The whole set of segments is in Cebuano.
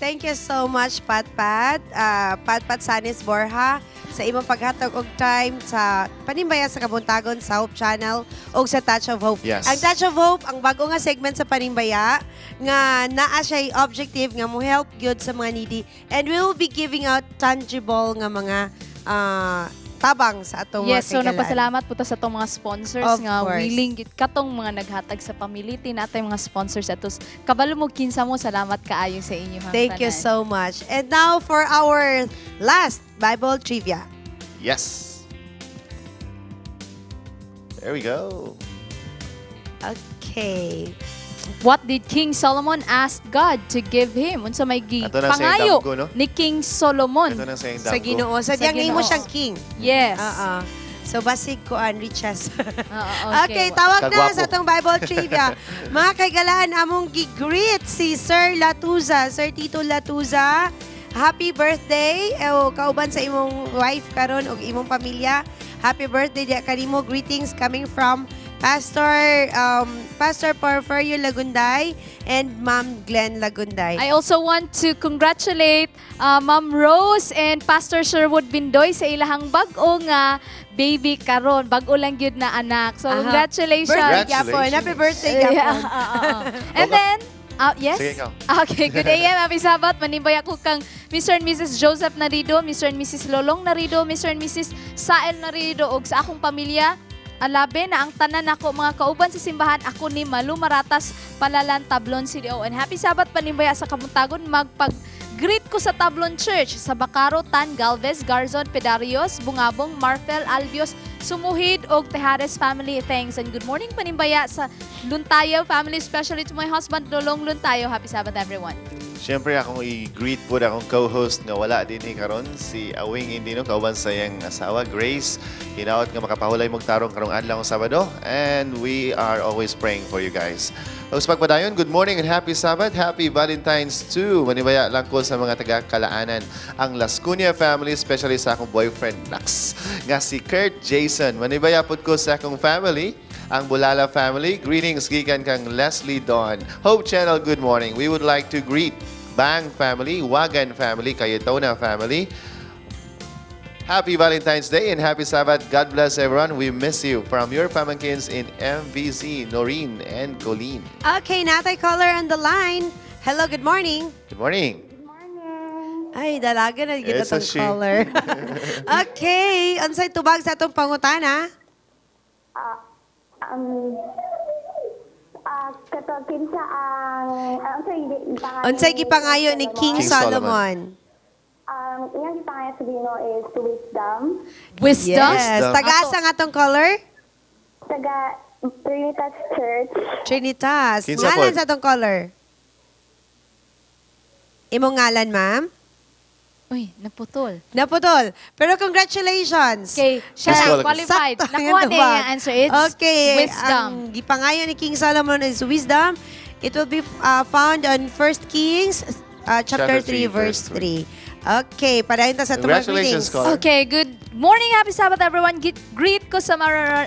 Thank you so much, Pat Pat. Pat Pat Sanis Borja, sa imong paghatag og time sa Panimbaya sa Kabuntagon sa Hope Channel o sa Touch of Hope. Yes. Ang Touch of Hope, ang bago nga segment sa Panimbaya, nga naa siya objective nga mo help gyud sa mga needy, and we will be giving out tangible nga mga tabang sa atong Yes, mga so kaigalaan. Nagpasalamat po ta sa atong mga sponsors Of nga course. willing gid katong mga naghatag sa pamiliti natay mga sponsors atos. Kabalo mo kinsa mo, salamat kaayo sa inyo hang Thank you tanan. So much. And now for our last Bible trivia. Yes. There we go. Okay. What did King Solomon ask God to give him? Unsa may gi Ato na sa pangayo damgo, no? ni King Solomon? Ito na sa Sa Ginoo. Sa Sa diyang imo Ginoo. Siyang king. Yes. Oo. So basig kuan riches. Oo, Okay, tawag na Kagwapo. Sa atong Bible trivia. Mga kaigalaan, among gi-greet si Sir Latuza, Sir Tito Latuza. Happy birthday. O kauban sa imong wife karon ug imong pamilya. Happy birthday diya kanimo. Greetings coming from Pastor Porfirio Lagunday and Ma'am Glenn Lagunday. I also want to congratulate Ma'am Rose and Pastor Sherwood Bindoy sa ilahang bag-o nga baby karon. Bag-o lang gyud na anak. So congratulations. Birthday gyapon. Happy birthday gyapon. Yeah, oo. And then, yes? Sige, ikaw. Okay, good AM, happy Sabbath. Manimbay ako kang Mr. and Mrs. Joseph Narido, Mr. and Mrs. Lolong Narido, Mr. and Mrs. Sael Narido, ug sa akong pamilya, alabe na ang tanan nako mga kauban sa simbahan, ako ni Malu Maratas, Palalan, Tablon City. And happy Sabbath, panimbaya sa Kabuntagon, magpag greet ko sa Tablon Church, sa Bacaro, Tan, Galvez, Garzon, Pedarios, Bungabong, Marfel, Albios, Sumuhid, og Tejares family. Thanks and good morning, panimbaya sa Luntayo family, especially to my husband, Lolong Luntayo. Happy Sabbath, everyone. Siyempre, akong i-greet po akong co-host nga wala din ni karon, si Awing Indino, kauban sa iyang asawa, Grace. Hinaot nga makapahulay mong tarong karong adlaw ng Sabado. And we are always praying for you guys. Ug sa pagpadayon, good morning and happy Sabbath. Happy Valentine's too. Manibaya lang ko sa mga taga-Kalaanan. Ang Lascunia family, especially sa akong boyfriend, Nax, nga si Kurt Jason. Manibaya pud ko sa akong family, ang Bulala family. Greetings gikan kang Leslie Dawn. Hope Channel, good morning. We would like to greet Bang family, Wagan family, Cayetona family. Happy Valentine's Day and happy Sabbath. God bless everyone. We miss you. From your pamangkins in MVC, Noreen and Colleen. Okay, natay caller on the line. Hello, good morning. Good morning. Ay, dalaga na gid It's a atong she. Caller. Okay, unsay tubag sa atong pangutana? Kato kinsa ang unsay gipangayo Unsay gipangayo ni King King Solomon? Solomon. Ang iyang gipangayo sa Ginoo is wisdom. Wisdom. Yes. Wisdom. Taga-asa nga atong caller? Taga Trinitas Church. Trinitas. Kinsa Ngalan pod? sa atong caller? Imong ngalan, ma'am? Uy, naputol. Naputol. Pero congratulations. Okay, siya Miss Cole. qualified. Sakto ang Nakuha niya tubag. yung answer. It's okay, wisdom. ang gipangayo ni King Solomon is wisdom. It will be found on 1 Kings chapter 3, verse 3. Okay, padayon ta sa atong mga Congratulations, greetings. caller. Okay, good morning, happy Sabbath, everyone. Greet ko sa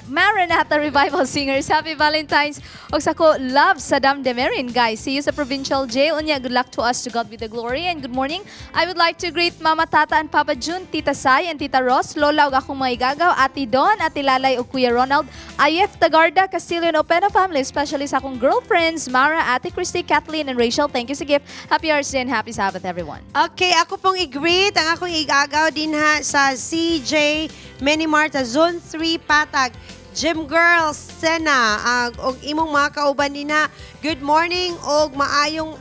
Maranatha Revival Singers. Happy Valentine's. Og sa ko, love Saddam Demerin, guys. See you sa provincial jail. Unya, good luck to us. To God be the glory. And good morning. I would like to greet Mama Tata and Papa June, Tita Sai and Tita Ross, Lola ug akong mga igagaw, Ate Don, Ate Lalay ug Kuya Ronald, IF Tagarda, Castillo and Opena family, especially sa akong girlfriends, Mara, Ate Christy, Kathleen, and Rachel. Thank you sa gift. Happy Arts Day and happy Sabbath, everyone. Okay, ako pong i-greet ang akong igagaw din ha sa CJ Minimart sa Zone 3 Patag. Gym Girl Sena og imong mga kauban din ha. Good morning og maayong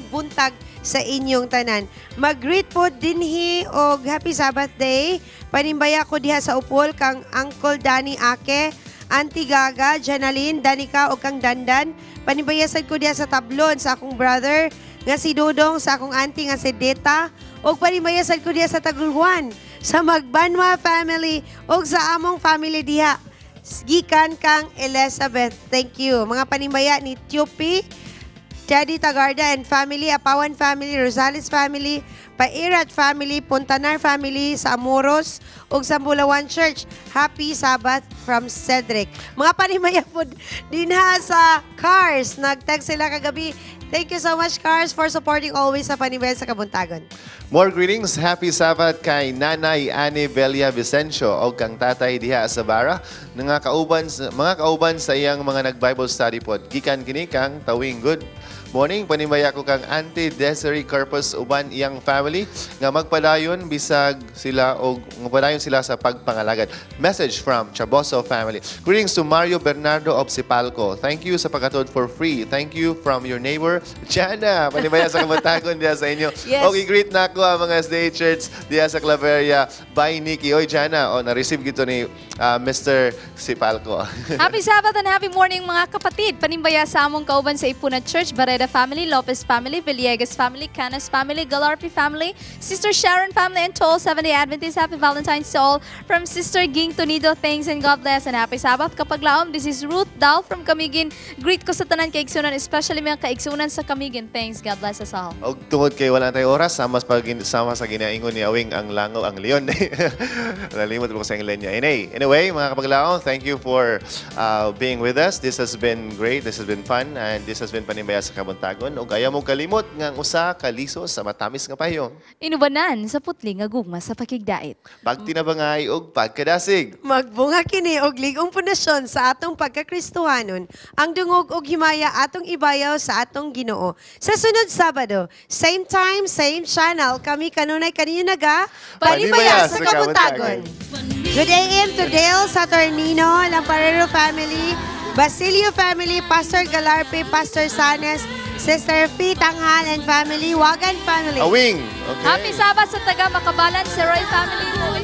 buntag sa inyong tanan. Mag-greet po dinhi og happy Sabbath day. Panimbaya ko diha sa Upol kang Uncle Danny Ake, Auntie Gaga, Janaline, Danica og kang Dandan. Panimbaya sad ko diha sa Tablon sa akong brother nga si Dodong, sa akong auntie nga si Deta, ug panimbaya sad ko diha sa Taguljuan sa Magbanwa family ug sa among family diha. Gikan kang Elizabeth. Thank you. Mga panimbaya ni Tiopi Teddy Tagarda and family, Apawan family, Rosales family, Pairat family, Puntanar family sa Amoros ug sa Bulawan Church. Happy Sabbath from Cedric. Mga panimaya po dinha sa Cars. Nag-text sila kagabi. Thank you so much, Cars, for supporting always sa Panimaya sa Kabuntagon. More greetings. Happy Sabbath kay Nanay Annie Belia Vicencio o kang tatay diha sa Bara. Mga kauban sa iyang mga nag-Bible study pod. Gikan kini kang Tawing. Good morning. Panimaya ko kang Auntie Desiree Corpus uban iyang family nga magpadayon bisag sila og magpadayon sila sa pagpangalagad. Message from Chaboso family. Greetings to Mario Bernardo of Sipalco. Thank you sa pagkatod for free. Thank you from your neighbor, Jana. Panimaya sa Kabuntagon diha sa inyo. Yes. Okay, greet na ako ang mga SDA Church diha sa Claveria by Nikki. Oy, Jana, oh, na-receive gito ni Mr. Sipalco. Happy Sabbath and happy morning, mga kapatid. Panimbaya sa among kauban sa Ipuna Church, Barreda family, Lopez family, Villegas family, Canas family, Galarpi family, Sister Sharon family, and to all Seventh-day Adventists. Happy Valentine's to all from Sister Ging Tonido. Thanks and God bless and happy Sabbath. Kapaglaom, this is Ruth Dahl from Camiguin. Greet ko sa tanan kaigsunan, especially mga kaigsunan sa Camiguin. Thanks. God bless us all. Og tungod kay wala tayo oras, sama sa ginaingon ni Awing ang langaw ang leon. Nalimot ko sa linya. Anyway, mga kapaglaom, thank you for being with us. This has been great. This has been fun. And this has been Panimbaya sa Kabuntagon. Ug ayaw mo kalimot nga ang usa ka liso sa matamis nga pahiyong. Inubanan sa putli nga gugma sa pakigdait. Pagtinabangay ug pagkadasig. Magbunga kini og lig-ong pundasyon sa atong pagkakristohanon, ang dungog og himaya atong ibayaw sa atong Ginoo. Sa sunod Sabado, same time, same channel, kami kanunay kaninyo naga, Panimaya sa Kabuntagon. Good AM to Dale Saturnino, Lamparero family, Basilio family, Pastor Galarpe, Pastor Sanes, Sister P. Tanghal and family, Wagan family. Awing! Okay. Happy Sabbath sa taga Makabalan, Seroy family, Moy.